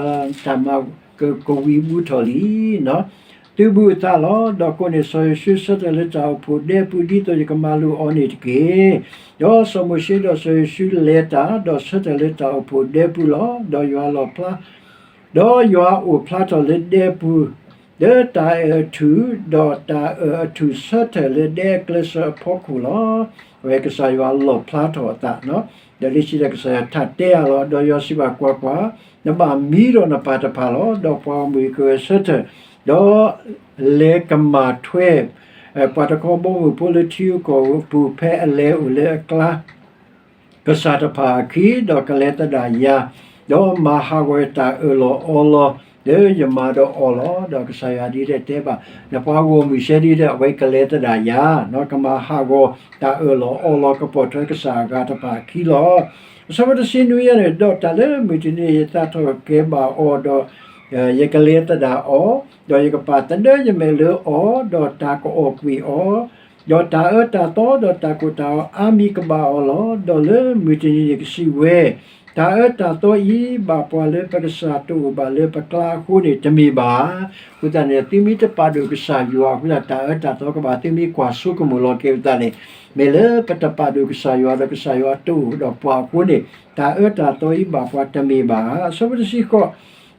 တၢ်မၤကဝံၤဘူးထီၣ်လံ သုဘူးအသးလီၤ. ဒီးကိးန့ၢ်စီၤယိၤၡူ ဆၢထၢၣ်လၢတၢ်အိၣ်ဖှိၣ်ဒဲပူၤ ဒ်သိးယကမၤလိာ်အီၤန့ၣ်တက့ၢ်. ဒီးစီၤမိၤၡ့ဒီးစီၤယိၤၡူလဲၤတၢ် ဒီးဆၢထၢၣ်လၢတၢ်အိၣ်ဖှိၣ်ဒဲပူၤလီၤ. ဒီးယွၤလီၣ်ဖျါ ဒီးယွၤအိၣ်ဖျါထီၣ်လၢဒဲပူၤ လၢတၢ်အၢၣ်အထူၣ်, ဒီးတၢ်အၢၣ်အထူၣ်ဆၢထၢၣ်လၢဒဲအကျဲစၢၤအဖီခိၣ်လီၤ. အဝဲကစၢ်ယွၤလီၣ်ဖျါထီၣ်အသး, ဒီးလၢခံဒီးကစၢ်ယွၤထါတဲအီၤလီၤ. ဒီးယွၤစံးဘၣ်, ကွၢ်ကွၢ်, နဘၣ်မံဒီးနပၢ်တဖၣ်လီၤ. ဒီးပှၤဂီၢ်မုၢ်ကဂဲၤဆၢထၢၣ်, ဒီးလဲၤကမၤထွဲ ပှၤတခီဘီမုၢ်ဖိလၢထံဧိၤကီၢ်ဧိၤအပူၤ ဖဲအလဲၤအိၣ်လၢအကျါ ကစၢ်တဖၣ်အခံ, ဒီးကလဲၤသဒၣ်ယၤ, ဒီးမၤဟးဂီၤတၢ်အၢၣ်လီၤအီလီၤ လၢယမၤဒီးအီၤလီၤ. ဒီးကစၢ်ယွၤဒ်လဲၣ်တဲဘၣ်, နပှၤဂီၢ်မုၢ်စဲဒ်လဲၣ် အဝဲကလဲၤသဒၣ်ယၤ, ကမၤဟးဂီၤတၢ်အၢၣ်လီၤအီလီၤ ကပိာ်ထွဲကစၢ်အဂၤတဖၣ်အခံလီၤ. အဆၢဖိတဆံနွံအံၤန့ၣ်, ဒီးတၢ်လၢမုၢ်တနံၤယသးထီၣ်ကဲဘၣ်အီၤ, ဒီး ယကလဲၤသဒၣ်အီၤ, ဒီးယကပာ်သဒၢယမဲာ်လၢအီၤ, ဒီးတၢ်ကအီၣ်ကွံာ်အီၤ, ဒီးတၢ်အၢတၢ်သီ ဒီးတၢ်ကိၢ်တၢ်ဂီၤအါမံၤကဘၣ်အီၤလီၤ. ဒီးလၢမုၢ်တနံၤန့ၣ်ကစံးဝဲ, တၢ်အၢတၢ်သီအံၤ ဘၣ်ပှၤလၢပကစၢ်တအိၣ်ဘၣ်လၢပကျါအဃိန့ၣ် တမ့ၢ်ဘၣ်. အဃိသတးန့ၣ် သုမ့ၢ်တပာ်ဒိၣ်ကစၢ်ယွၤအဃိသတး တၢ်အၢတၢ်သီကဘၣ် သုမ့ၢ်ကွၢ်ဆိကမိၣ်လီၤက့ၤအဃိသတးန့ၣ်, မ့ၢ်လၢပတပာ်ဒိၣ်ကစၢ်ယွၤဒီးကစၢ်ယွၤတအိၣ်ဒီးပှၤအဃိန့ၣ် တၢ်အၢတၢ်သီအံၤဘၣ်ပှၤတမ့ၢ်ဘၣ်. အဆၢဖိတဆံဃိး,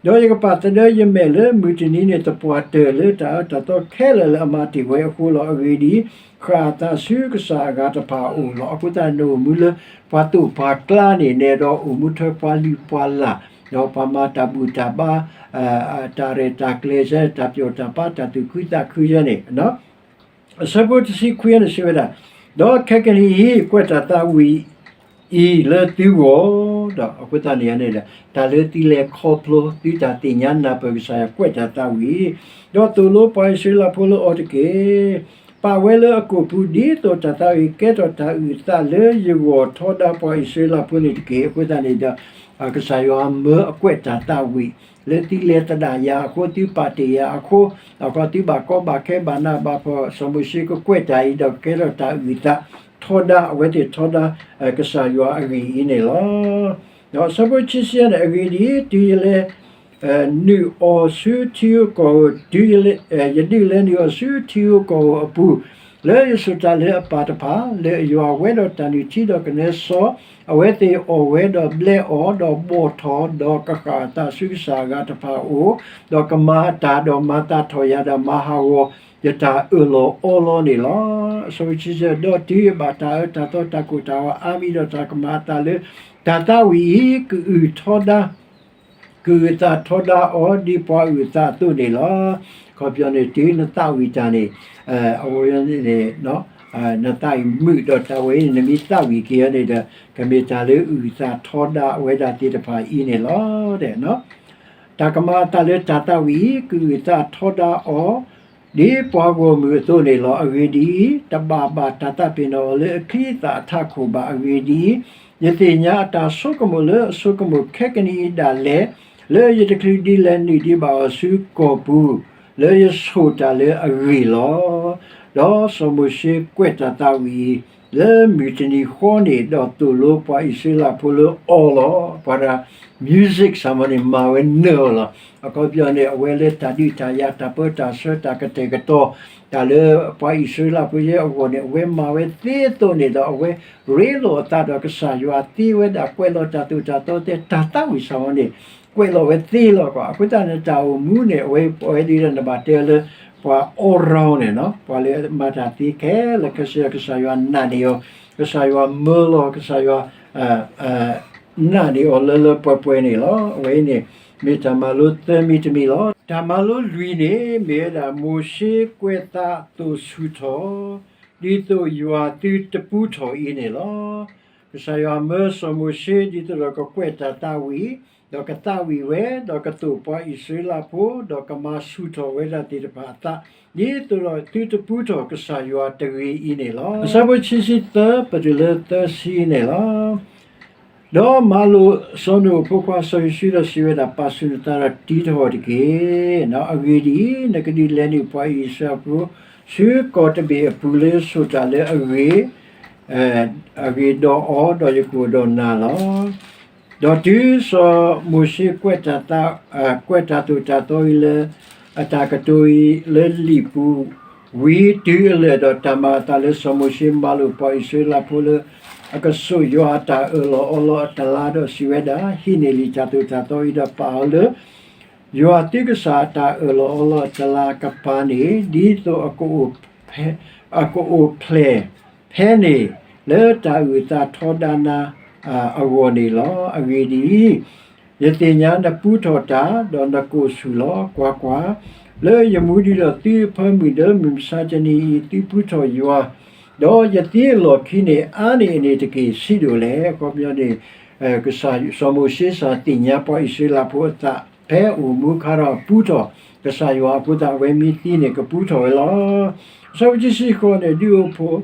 ဒီးယကပာ်သဒၢယမဲာ်လၢမုၢ်တနံၤန့ၣ် သပှၢ်တၢၢ်လၢတၢ်အၢတၢ်သီခဲလၢာ်လၢအမၤတ့ၢ်ဝဲအဃိလီၤ. အဂ့ၢ်ဒ်အံၤ, ဃၣ်အသးဆူကစၢ်အဂၤတဖၣ်အအိၣ်လီၤ. အဃိသတး နအိၣ်မူလၢပှၤသိၣ်ပှၤကျါန့ၣ် နဲဒီးအိၣ်မူထွဲပှၤလုၢ်ပှၤလၢ်, ဒီးပှၤမၤတၢ်ဘူၣ်တၢ်ဘါ, တၢ်ရဲၣ်တၢ်ကျဲၤယဲ တၢ်ပျီၢ်တၢ်ဘါ တၢ်သူၣ်ခုသးခုယဲန့ၣ် အဆၢဖိတဆံခွံန့ၣ်စံးဝဲဒၣ်, ဒီးခဲကနံၣ်အံၤ ကွဲးတၢ်သးဝံၣ်အံၤလၢသုဂီၢ်, ဒီးအဃိသတးန့ၣ်န့ၣ် တၢ်လၢသုလဲၤခီဖျိ သုတၢ်သ့ၣ်ညါနၢ်ပၢၢ်ကစၢ်ယွၤ ကွဲးတၢ်သးဝံၣ်, ဒီးသိၣ်လိပှၤအံၣ်စရ့လးဖိလၢအီၤတက့ၢ်. ပာ်ဝဲလၢအကိာ်ပူၤ ဒ်သိးတၢ်သးဝံၣ်ကဲထီၣ်တၢ်အုၣ်အသးလၢယဂီၢ်ထီဒါပှၤအံၣ်စရ့လးဖိန့ၣ်တက့ၢ်. အဃိသတးန့ၣ်ဒီး ကစၢ်ယွၤမၢအကွဲးတၢ်သးဝံၣ် လၢသုလဲၤသဒၣ်ယၤအဃိ သုပာ်တ့ၢ်ယၤအဃိ, ဒီးသုဘၣ်ကီဘၣ်ခဲဘၣ်နးဘၣ်ဖှီၣ် စီၤမိၤၡ့ကကွဲးတၢ်အံၤ ဒီးကကဲထီၣ်တၢ်အုၣ်အသးထီ ထီဒါ, အဝဲသ့ၣ်ထီဒါ ကစၢ်ယွၤအဂ့ၢ်အံၤန့ၣ်လီၤ. ဒီးအဆၢဖိခံဆံယဲၢ်န့ၣ် အဂ့ၢ်ဒ်အံၤ, တုၤယလဲၤ နုာ်အီၤဆူထံဂုၤကီၢ်ဂၤ, တုၤယဒုးလဲၤနုာ်အီၤဆူထံဂုၤကီၢ်ဂၤအပူၤ, လၢယဆိၣ်တၢ်လၢအပၢ်တဖၣ်, လၢအယွၤဝဲဒီးတၢ်နုၢ်ထံဒီးကနဲစီ, အဝဲသ့ၣ်အီၣ်ဝဲဒီးဘျဲးအီၤ, ဒီးဘီၣ်ထီၣ်, ဒီးကဃၣ်အသးဆူကစၢ်အဂၤတဖၣ်အအိၣ်, ဒီးကမၤအတၢ်, ဒီးမၤသးထီၣ်ယၤ, ဒီးမၤဟးဂီၤယတၢ်အၢၣ်လီၤအီလီၤန့ၣ်လီၤ. အဆၢဖိခံဆံ, ဒီးတုၤယဘၣ်တၢ်အၢတၢ်သီတၢ်ကိၢ်တၢ်ဂီၤအါမံၤဒီးတၢ်ကမၤအသးလၢ တၢ်သးဝံၣ်အံၤ ကအုၣ်ထီဒါ ကအုၣ်သးထီဒါအီၤ ဒ်ပှၤအုၣ်အသးအသိးန့ၣ်လီၤ. အခီပညီန့ၣ် တုၤနသးဝံၣ်တၢ်န့ၣ် အဝဲန့ၣ် နသးဝံၣ်မုာ်ဒီးတၢ်ဝဲအံၤန့ၣ် နမ့ၢ်သးဝံၣ်က့ၤအီၤန့ၣ်ဒီး ကမ့ၢ်တၢ်လၢအုၣ်သးထီဒါအဝဲဒၣ်သ့ၣ်တဖၣ်အံၤန့ၣ်လီၤ. တၢ်ကမၤအသးလၢတၢ်သးဝံၣ်အံၤ ကအုၣ်သးထီဒါအီၤ ဒ်ပှၤဂီၢ်မုၢ်အသိးန့ၣ်လီၤ. အဂ့ၢ်ဒ်အံၤ, တဘၣ်ဘၣ်တၢ်သးပ့ၤနီၣ်အီၤလၢအချံအသၣ်အထးခိၣ်ဘၣ်. အဂ့ၢ်ဒ်အံၤ, ယသ့ၣ်ညါအတၢ်ဆိကမိၣ်လၢအဆိကမိၣ်ခဲကနံၣ်အံၤဒၣ်လဲာ်, လၢယတချုးဒုးလဲၤနုာ်ဒံးဘၣ်အီၤဆူကီၢ်ပူၤ, လၢယဆိၣ်တၢ်လၢအဂ့ၢ်လီၤ. ဒီးစီၤမိၤၡ့ကွဲးတၢ်သးဝံၣ်အံၤ လၢမုၢ်တနံၤဃီန့ၣ်, ဒီးသိၣ်လိပှၤအံၣ်စရ့လးဖိလၢအီလီၤ. ပှၤဒၣ် music စ့ၢ်မ့ၢ်န့ၣ် မၤဝဲနၢၤအီၤလီၤ. အခီပညီန့ၣ် အဝဲလၢတၢ်ဒုးတၢ်ယၤ တၢ်ပၢတၢ်ဆှၢ တၢ်ကတဲာ်ကတီၤ တၢ်လၢပှၤအံၣ်စရ့လးဖိအဂီၢ်န့ၣ် အဝဲမၤဝဲသ့အသိးန့ၣ်ဒီး အဝဲရ့လိာ်အသးဒီးကစၢ်ယွၤသ့ဝဲဒၣ် ကွဲးလီၤတၢ်သိၣ်တၢ်သီသ့ တၢ်သးဝံၣ်စ့ၢ်မ့ၢ်န့ၣ် ကွဲးလီၤဝဲသ့လီၤ. အဃိသတးန့ၣ် တၢ်အိၣ်မူန့ၣ် အဝဲပဝဲဒၣ်နဘၣ်တဲလၢ ပှၤ all round န့ၣ် ပှၤလၢမၤတၢ်သ့ခဲလၢာ်ခဲဆ့ ကစၢ်ယွၤနာ်န့ၢ်အီၤ, ကစၢ်ယွၤမၢလီၤ, ကစၢ်ယွၤ နာ်န့ၢ်အီၤလၢလၢပှဲၤပှဲၤန့ၣ်လီၤ. အဝဲအံၤန့ၣ် မ့ၢ်တၢ်မၤလိသၢမံၤတမံၤလီၤ. တၢ်မၤလိလွံၢ်န့ၣ် မ့ၢ်ဝဲဒၣ် မိၤၡ့ကွဲးသးအသိးဆူၣ်ထီၣ်, ဒ်သိးယွၤသုတပူထီၣ်အံၤန့ၣ်လီၤ. ကစၢ်ယွၤမၢစီၤမိၤၡ့ ဒ်သိးဒီးကကွဲးတၢ်သးဝံၣ်, ဒီးကသးဝံၣ်ဝဲ, ဒီးကသိၣ်ပှၤအံၣ်စရ့လးဖိ, ဒီးကမၤဆူၣ်ထီၣ်ဝဲဒၣ်သ့ၣ်တဖၣ်အသး, ဒ်သိးဒီးသုတပူထီၣ်ကစၢ်ယွၤတဂ့ၤအံၤန့ၣ်လီၤ. အဆၢဖိခံဆံသၢ ပတုၤလၢသၢဆံန့ၣ်လီၤ. ဒီးမၤလိာ်စီၤနိာ်အဖိခွါစီၤယိၤၡူဒီးစံးဝဲဒၣ်, ပာ်ဆူၣ်နသးဒီးတံထီၣ်တက့ၢ်. အဂ့ၢ်ဒ်အံၤ, နကဒုးလဲၤနုာ်ပှၤအံၣ်စရ့လးဖိ ဆူကီၢ်တဘ့ၣ်အပူၤလၢယဆိၣ်တၢ်လၢအဂ့ၤ အဂ့ၤဒီးအီၤ, ဒီးယကအိၣ်ဒီးနၤလီၤ. ဒီးတုၤစီၤမိၤၡ့ ကွဲးတၢ်သိၣ်တၢ်သီအံၤလၢ အတၢ်ကတိၤအံၤလၢလံာ်ပူၤ ဝံၤတုၤအလၢာ်ဒီး တၢ်မၤအသးလၢစီၤမိၤၡ့မၤလိာ်ပှၤအံၣ်စရ့လးဖိလၢ အကစိာ်ယွၤအတၢ်အၢၣ်လီၤအီလီၤအတလါဒီးစံးဝဲဒၣ်, ဟံးန့ၢ်လံာ်တၢ်သိၣ်တၢ်သီအံၤဒီးပာ်အီၤလၢ ယွၤသုကစၢ်အတၢ်အၢၣ်လီၤအီလီၤအတလါကပၤန့ၣ် ဒ်သိးအကအိၣ်ဖျဲၣ် အကအိၣ်ဖျဲၣ်ဖဲန့ၣ် လၢတၢ်အုၣ်သးထီဒါနၤအဂီၢ်န့ၣ်လီၤ. အဂ့ၢ်ဒ်အံၤ, ယသ့ၣ်ညါနပူထီၣ်တၢ် ဒီးနကိာ်ဆူၣ်လီၤ. ကွၢ်ကွၢ်, လၢယမူဒံးဒီးသုအဖၢမုၢ်လၢမုၢ်မဆါတနံၤအံၤ သုပူထီၣ်ယွၤ, ဒီးယသံအလီၢ်ခံန့ၣ် အါန့ၢ်အန့ၣ်တက့ၢ် ဆံးဒိၣ်လဲၣ်. အခီပညီန့ၣ် စီၤမိၤၡ့စ့ၢ်သ့ၣ်ညါပှၤအံၣ်စရ့လးဖိအသး ဖဲအအိၣ်မူအခါဒီးပူထီၣ် ကစၢ်ယွၤအဃိသတး အဝဲမ့ၢ်သံန့ၣ် ကပူထီၣ်ဝဲလီၤ. အဆၢဖိခံဆံဃိးန့ၣ် ဒုးအိၣ်ဖှိၣ်,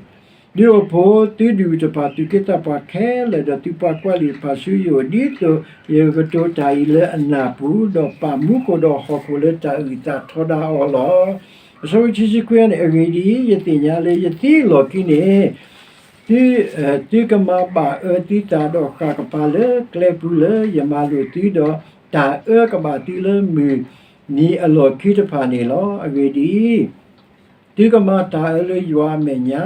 ဒုးအိၣ်ဖှိၣ်သုဒူၣ်တဖၣ် သူၣ်က့သးပှၢ်ခဲလၢာ် ဒီးသုပှၤကွၢ်လံာ်တဖၣ်ဆူယအိၣ် ဒ်သိးယကကတိၤတၢ်အံၤလၢအနၢ်ပူၤ, ဒီးပာ်မူခိၣ်ဒီးဟီၣ်ခိၣ်လၢတၢ်အုၣ်သးထီဒါအီၤလီၤ. အဆၢဖိခံဆံခွံန့ၣ် အဂ့ၢ်ဒ်အံၤ, ယသ့ၣ်ညါလၢယသံအလီၢ်ခံန့ၣ် သု သုကမၤဘၣ်အၢသုသးဒီးဃၣ်ကပၤလၢကျဲပူၤလၢယမၤလိာ်သုဒီး တၢ်အၢကဘၣ်သုလၢမုၢ်နံၤအလီၢ်ခံတဖၣ်န့ၣ်လီၤ. အဂ့ၢ်ဒ်အံၤ, သုကမၤတၢ်အၢလၢယွၤအမဲာ်ညါ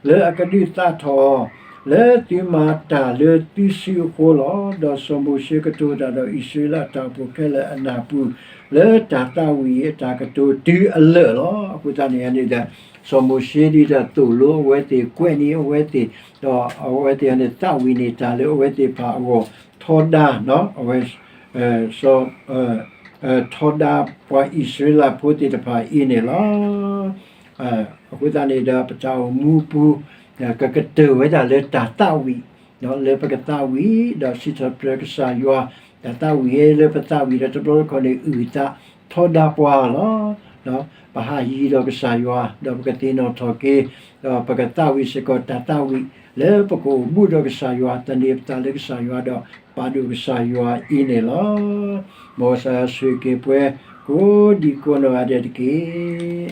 လၢအကဒုးသးထီၣ်အီၤ လၢသုမၤတၢ်လၢသုစုအဃိလီၤ. ဒီးစီၤမိၤၡ့ကတိၤတၢ်ဒီးအံၣ်စရ့လးအတၢ်အိၣ်ဖှိၣ်ခဲလၢာ်အနၢ်ပူၤ လၢတၢ်သးဝံၣ်အတၢ်ကတိၤတုၤအလၢာ်လီၤ. အဃိသတးန့ၣ်န့ၣ်ဒီး စီၤမိၤၡ့ဒ်တၢ်သိၣ်လိအဝဲသ့ၣ် ကွဲးန့ၢ်အဝဲသ့ၣ် ဒီးအဝဲသ့ၣ်န့ၣ် သးဝံၣ်န့ၢ်တၢ်လၢအဝဲသ့ၣ်တဖၣ်အဂီၢ် ထီဒါ အဝဲ စီၤ ထီဒါပှၤအံၣ်စရ့လးဖိသ့ၣ်တဖၣ်အံၤန့ၣ်လီၤ. အဃိသတးန့ၣ်ဒီး ပတၢ်အိၣ်မူပူၤ ကကတၢၢ်ဝဲဒၣ်လၢတၢ်သးဝံၣ် လၢပကသးဝံၣ် ဒီးစံးထီၣ်ပတြၢၤကစၢ်ယွၤ တၢ်သးဝံၣ်လၢပသးဝံၣ်ဒီးတဘျီတခီၣ်န့ၣ် အုၣ်သးထီဒါပှၤလီၤ. ပဟးယံၤဒီးကစၢ်ယွၤ ဒီးပကသ့ၣ်နီၣ်ထီၣ်က့ၤ ဒီးပကသးဝံၣ်စ့ၢ်ကီးတၢ်သးဝံၣ် လၢပကအိၣ်ဘူးဒီးကစၢ်ယွၤ သန့ၤပသးလၢကစၢ်ယွၤဒီး ပာ်ဒိၣ်ကစၢ်ယွၤအံၤန့ၣ်လီၤ. မ်ကစၢ်ယွၤဆိၣ်ဂ့ၤက့ၤပှၤ ကိးဒံကိးနီၢ်ဂၤဒဲးတက့ၢ်.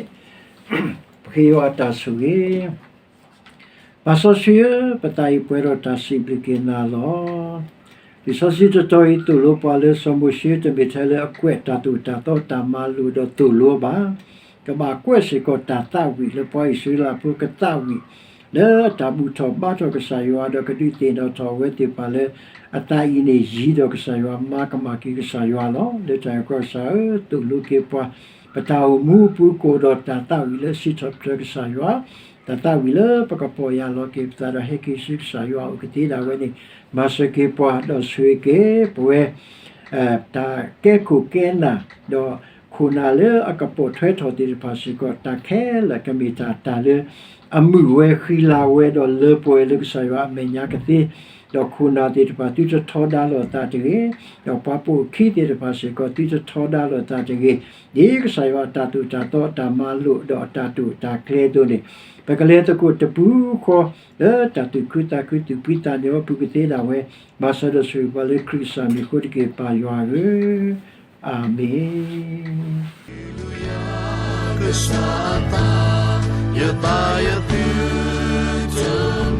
ပဃ့ယွၤအတၢ်ဆိၣ်ဂ့ၤ ပၢ်စီဆှံဧၢ, ပသးအံၤပှဲၤဒီးတၢ်စံးဘျုးက့ၤနၤလီၤ. လံာ်စီဆှံတတီၤအံၤသိၣ်လိပှၤလၢစီၤမိၤၡ့တမ့ၢ်ထဲလၢအကွဲးတၢ်သိၣ်တၢ်သီ တၢ်မၤလိာ်ဒီးသိၣ်လိဘၣ်, ကဘၣ်ကွဲးစ့ၢ်ကီးတၢ်သးဝံၣ်လၢပှၤအံၣ်စရ့လးဖိကသးဝံၣ် လၢတၢ်ဘူၣ်ထီၣ်ဘါထီၣ်ကစၢ်ယွၤ ဒီးကဒုးသ့ၣ်နီၣ်ထီၣ်အဝဲသ့ၣ်တဖၣ်လၢ အသးအံၤန့ၣ်ယံၤဒီးကစၢ်ယွၤ မၤကမၣ်က့ၤကစၢ်ယွၤလီၤ. လၢတၢ်အံၤအဃိ ကစၢ်ဧၢ, သိၣ်လိက့ၤပှၤ ပတၢ်အိၣ်မူအပူၤ ကအိၣ်ဒီးတၢ်သးဝံၣ်လၢအစံးထီၣ်ပတြၢၤကစၢ်ယွၤ, တၢ်သးဝံၣ်လၢပကပီၢ်ယၢ်လီၤက့ၤပသးဒီးဟဲက့ၤဆူကစၢ်ယွၤအအိၣ်ကသ့ဒၣ်ဝဲန့ၣ် မၤစၢၤက့ၤပှၤ ဒီးဆိၣ်ဂ့ၤက့ၤပဝဲ တၢ်ကဲခိၣ်ကဲနၢ် ဒီးခိၣ်နၢ်လၢအကပိာ်ထွဲထီၣ်သ့ၣ်တဖၣ်စ့ၢ်ကီး တၢ်ခဲလၢာ်ကမ့ၢ်တၢ်တၢ်လၢ အမုာ်ဝဲဃံလၤဝဲဒီးလၢပှဲၤလၢကစၢ်ယွၤအမဲာ်ညါကသ့, ဒီးခိၣ်နၢ်သ့ၣ်တဖၣ် သုတထီဒါလိာ်အသးတဂ့ၤ, ဒီးပှၤပိာ်အခံသ့ၣ်တဖၣ်စ့ၢ်ကီး သုတထီဒါလိာ်အသးတဂ့ၤ, ဒ်ကစၢ်ယွၤအတၢ်သိၣ်တၢ်သီ အတၢ်မၤလိာ် ဒီးအတၢ်တိာ်တၢ်ကျဲၤအသိးန့ၣ် ပကလဲၤသကိးတပူၤဃီ လၢတၢ်သူၣ်ခုသးခု သူၣ်ဖှံသးညီအပူၤကသ့ဒၣ်ဝဲ, မၤစၢၤဒီးဆိၣ်ဂ့ၤပှၤလၢခရံာ်ကစၢ်မံၤအဃိတက့ၢ် ပၢ်ယွၤဧၢ, အၤမ့ၣ်. ကစၢ်အသး ယသးယသုတ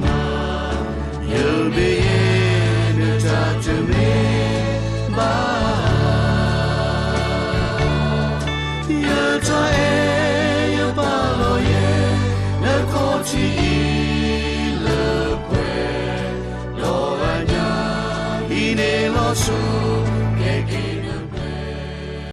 မၤ, ယမ့ၢ်ယဲ နတၢ်တမ့ၢ်ဘၣ်, ယတၢ်အဲၣ်ယပာ်လီၤယဲ နခီၣ်ထံးအံၤလၢပှဲၤ, ဒီးအညၣ်အံၤန့ၣ်လီၤဆူ